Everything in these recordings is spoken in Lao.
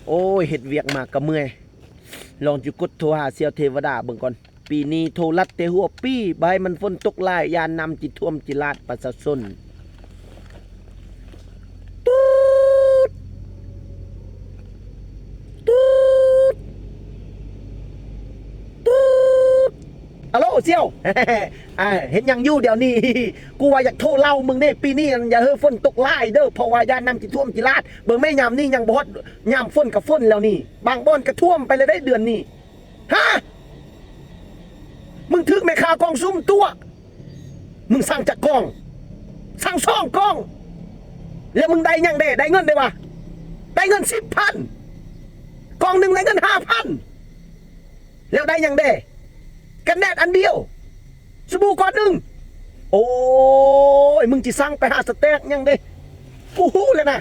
ໂອ້ຍ ເຮັດວຽກມາກະເມື່ອຍ. ລອງຈະກົດໂທຫາສ່ຽວເທວະດາເບິ່ງກ່ອນ. ປີນີ້ໂທລັດແຕ່ຫົວປີ, ບໍ່ໃຫ້ມັນຝົນຕົກຫຼາຍ, ຢ້ານນ້ຳຈິຖ້ວມຈິລາດປະຊາຊົນ. ຕູດ ຕູດ ຕູດ. ອາໂລ ສ່ຽວ ອ່າ ເຮັດຫຍັງຢູ່ດຽວນີ້? ກູວ່າຢາກໂທເລົ່າມຶງເດ້, ປີນີ້ອັນ ຢ່າເຮີ້ຝົນຕົກຫຼາຍເດີ, ເພາະວ່າຢ້ານນ້ຳຈິຖ້ວມຈິລາດ. ເບິ່ງແມ້ ຍາມນີ້ຍັງບໍ່ຮອດຍາມຝົນກະຝົນແລ້ວນີ້, ບາງບ່ອນກະຖ້ວມໄປແລ້ວເດ້ເດືອນນີ້. ຮະ? ມຶງຖືກແມ່ຄ້າກ່ອງສຸມຕົວະ. ມຶງສັ່ງຈັກກ່ອງ? ສັ່ງສອງກ່ອງ. ແລ້ວມຶງໄດ້ຫຍັງແດ່? ໄດ້ເງິນໄດ້ຫວາ? ໄດ້ເງິນສິບພັນ. ກ່ອງໜຶ່ງໄດ້ເງິນຫ້າພັນ. ແລ້ວໄດ້ຫຍັງແດ່? ກັນແດດອັນດຽວ, ສະບູກ້ອນໜຶ່ງ. ໂອ້ຍ ມຶງຊິສັ່ງໄປຫາສະແຕັກຫຍັງເດ້? ກູຮູ້ແລ້ວນະ,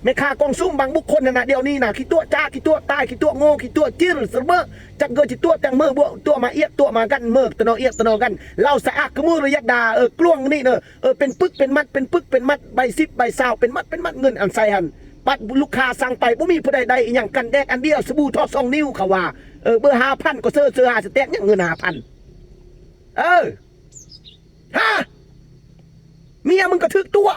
ແມ່ຄ້າກ່ອງສຸມບາງບຸກຄົນຫັ້ນນະ ດຽວນີ້ນະ ຂີ້ຕົວະຈ້າ ຂີ້ຕົວະຕາຍ ຂີ້ຕົວະໂງ່ ຂີ້ຕົວະຈິ້ນສະເໝີ. ຈັກເກີຊິຕົວະແຕ່ງເມີ ຕົວະມາອຽກ ຕົວະມາກັນເມີ ຕະໜໍອຽກຕະໜໍກັນ. ເລົ່າສະອາກກະມູລະຍັກດາ ເອີ ກລວງນີ້ເນີ ເອີ ເປັນປຶກເປັນມັດ ເປັນປຶກເປັນມັດ ໃບສິບໃບຊາວ ເປັນມັດເປັນມັດ. ເງິນອັນໃສ່ຫັ້ນ ປັດລູກຄ້າສັ່ງໄປ ບໍ່ມີຜູ້ໃດໄດ້ອີ່ຫຍັງ, ກັນແດດອັນດຽວ ສະບູທອດສອງນິ້ວ ເຂົາວ່າ. ເອີ ເບີຫ້າພັນກໍເຊີເຊີຫາສະແຕັກຫຍັງເງິນຫ້າພັນ? ເອີ ຮະ? ເມຍມຶງກໍຖືກຕົວະ.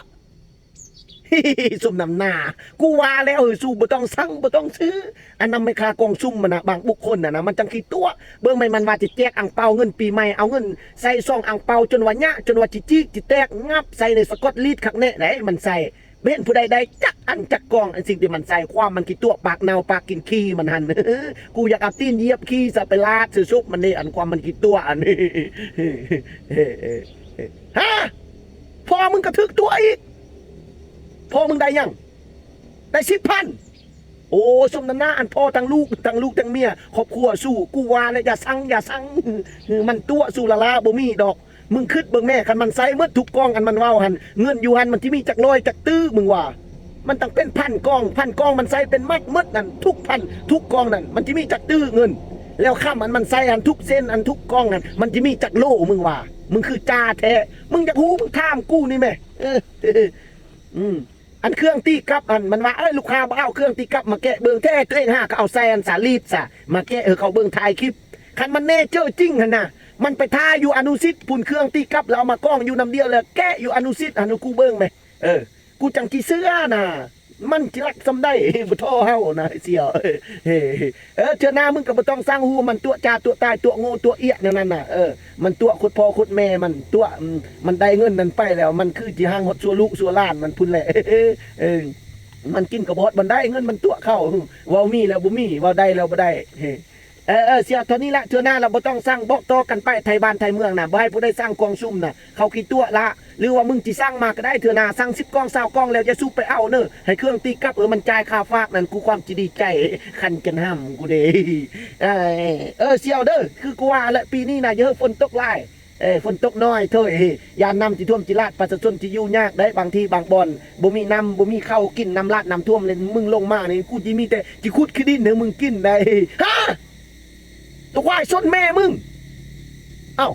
ສົມນ້ຳໜ້າ. ກູວ່າແລ້ວ ເຮີ້ຍ ສູບໍ່ຕ້ອງສັ່ງ ບໍ່ຕ້ອງຊື້. ອັນນຳແມ່ຄ້າກ່ອງສຸມຫັ້ນນະ ບາງບຸກຄົນຫັ້ນນະ ມັນຈັ່ງຂີ້ຕົວະ. ເບິ່ງແມ່ ມັນວ່າຈະແຈກອັງເປົາເງິນປີໃໝ່, ເອົາເງິນໃສ່ຊອງອັງເປົາຈົນວ່າຍະ ຈົນວ່າຈິຈິກຈິແຕກ ຫງັບໃສ່ໃນສະກອດລີດຄັກແນ່ໃດ໋ ມັນໃສ່. ບໍ່ເຫັນຜູ້ໃດໄດ້ຈັກອັນຈັກກ່ອງ. ອັນສິ່ງທີ່ມັນໃສ່ ຄວາມມັນຂີ້ຕົວະ ປາກເນົ່າ ປາກກິນຂີ້ມັນຫັ້ນ. ກູຢາກເອົາຕີນຢຽບຂີ້ຊະ ໄປລາດໃສ່ສົບມັນເດ້ ອັນຄວາມມັນຂີ້ຕົວະອັນນີ້. ຮະ? ພໍ່ມຶງກໍຖືກຕົວະອີກ. ພໍ່ມຶງໄດ້ຫຍັງ? ໄດ້ສິບພັນ. ໂອ້ ສົມນ້ຳໜ້າ ອັນພໍ່ທັງລູກ ທັງລູກທັງເມຍ ຄອບຄົວສູ. ກູວ່າແລ້ວ ຢ່າສັ່ງ ຢ່າສັ່ງ. ມັນຕົວະສູລະລາ ບໍ່ມີດອກ. ມຶງຄິດເບິ່ງແມ້ ຄັນມັນໃຊ້ໝົດທຸກກ່ອງອັນມັນເວົ້າຫັ້ນ ເງິນຢູ່ຫັ້ນມັນຊິມີຈັກຮ້ອຍຈັກຕື້ ມຶງວ່າ? ມັນຕັ້ງເປັນພັນກ່ອງ ພັນກ່ອງ ມັນໃຊ້ເປັນມັດໝົດນັ້ນ ທຸກພັນ ທຸກກ່ອງນັ້ນ ມັນຊິມີຈັກຕື້ເງິນ? ແລ້ວຄຳອັນມັນໃສ່ຫັ້ນ ທຸກເສັ້ນ ອັນທຸກກ່ອງຫັ້ນ ມັນຊິມີຈັກໂລ ມຶງວ່າ? ມຶງຄືຈ່າແທ້. ມຶງຢາກຮູ້ ມຶງຖາມກູນີ້ແມ້. ເອີ ອືມ ອັນເຄື່ອງຕີກັບຫັ້ນ ມັນວ່າ ເອີ ລູກຄ້າບໍ່ເອົາເຄື່ອງຕີກັບມາແກະເບິ່ງ ແທ້ຕົວເອງຫາກໍເອົາໃສ່ອັນສາລີດຊະ ມາແກະໃຫ້ເຂົາເບິ່ງ ຖ່າຍຄລິບ. ຄັນມັນແນ່ເຈີຈິງຫັ້ນນະ ມັນໄປຖ່າຍຢູ່ອະນຸສິດພຸ້ນ ເຄື່ອງຕີກັບ ແລ້ວເອົາມາກອງຢູ່ນຳດຽວ ແລ້ວແກະຢູ່ອະນຸສິດຫັ້ນ ກູເບິ່ງແມ້. ເອີ ກູຈັ່ງຊິເຊື່ອນະ ມັນຊິລັກສ່ຳໃດ ບໍ່ທໍ່ເຮົານະ ສ່ຽວ. ເອີ ເທື່ອໜ້າມຶງກໍບໍ່ຕ້ອງສັ່ງ ຮູ້ມັນຕົວະຈ້າ ຕົວະຕາຍ ຕົວະໂງ່ ຕົວະອຽກແນວນັ້ນນະ. ເອີ ມັນຕົວະໂຄດພໍ່ໂຄດແມ່ມັນ ຕົວະ ອືມ ມັນໄດ້ເງິນນັ້ນໄປແລ້ວ ມັນຄືຊິຮັ່ງຮອດຊົ່ວລູກຊົ່ວຫຼານມັນພຸ້ນແຫຼະ. ເອີ ມັນກິນກໍບໍ່ຮອດບ່ອນໃດ ເງິນມັນຕົວະເຂົາ. ເວົ້າມີແລ້ວບໍ່ມີ ເວົ້າໄດ້ແລ້ວບໍ່ໄດ້. ເອີ ເອີ ສ່ຽວ ເທົ່ານີ້ລະ ເທື່ອໜ້າລະບໍ່ຕ້ອງສັ່ງ ບອກຕໍ່ກັນໄປ ໄທບ້ານໄທເມືອງນະ ບໍ່ໃຫ້ຜູ້ໃດສັ່ງກ່ອງສຸມນະ ເຂົາຂີ້ຕົວະລະ. ຫຼືວ່າມຶງຊິສັ່ງມາກໍໄດ້ ເທື່ອໜ້າສັ່ງສິບກ່ອງ ຊາວກ່ອງ ແລ້ວຢ່າສູໄປເອົາເນີ ໃຫ້ເຄື່ອງຕີກັບ ເອີ ມັນຈ່າຍຄ່າຝາກນັ້ນ ກູຄວາມຈິດດີໃຈ ຄັນຈົນຫ້ຳກູເດ້. ເອີ ສ່ຽວເດີ ຄືກູວ່າແຫຼະ ປີນີ້ນະ ຢ່າເຮີ້ຝົນຕົກຫຼາຍ ເອີ ຝົນຕົກໜ້ອຍເທີ້ຍ ຢ້ານນ້ຳຊິຖ້ວມຈິລາດ ປະຊາຊົນຊິຢູ່ຍາກໄດ໋. ບາງທີບາງບ່ອນບໍ່ມີນ້ຳ ບໍ່ມີເຂົ້າກິນ ນ້ຳລາດນ້ຳຖ້ວມ ແລ້ວມຶງລົງມານີ້ ກູຊິມີແຕ່ຊິຂຸດຂີ້ດິນໃຫ້ມຶງກິນໄດ໋. ຮະ? ຕົວຄວາຍຊົນແມ່ມຶງ. ເອົ້າ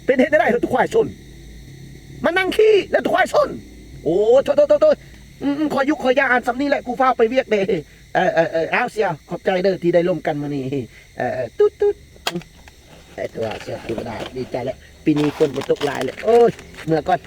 ເປັນເຮັດແນວໃດເຮີ້ ຕົວຄວາຍຊົນ? ມານັ່ງຂີ້ແລ້ວຕົວຄວາຍຊົນ. ໂອ້ ໂທ້ໆໆໆ ອືມໆ ຂໍຢຸກຂໍຢາ ອັນສ່ຳນີ້ແຫຼະ ກູຟ້າວໄປວຽກເດ້. ເອີໆໆ ເອົາ ສ່ຽວ ຂອບໃຈເດີທີ່ໄດ້ລົມກັນມື້ນີ້. ເອີໆ ຕຸດໆ ໄອ້ຕົວເສືອເທວະດາ ດີໃຈແຫຼະ ປີນີ້ຝົນບໍ່ຕົກຫຼາຍເລີຍ. ໂອ້ຍ ເມືອກ່ອນ.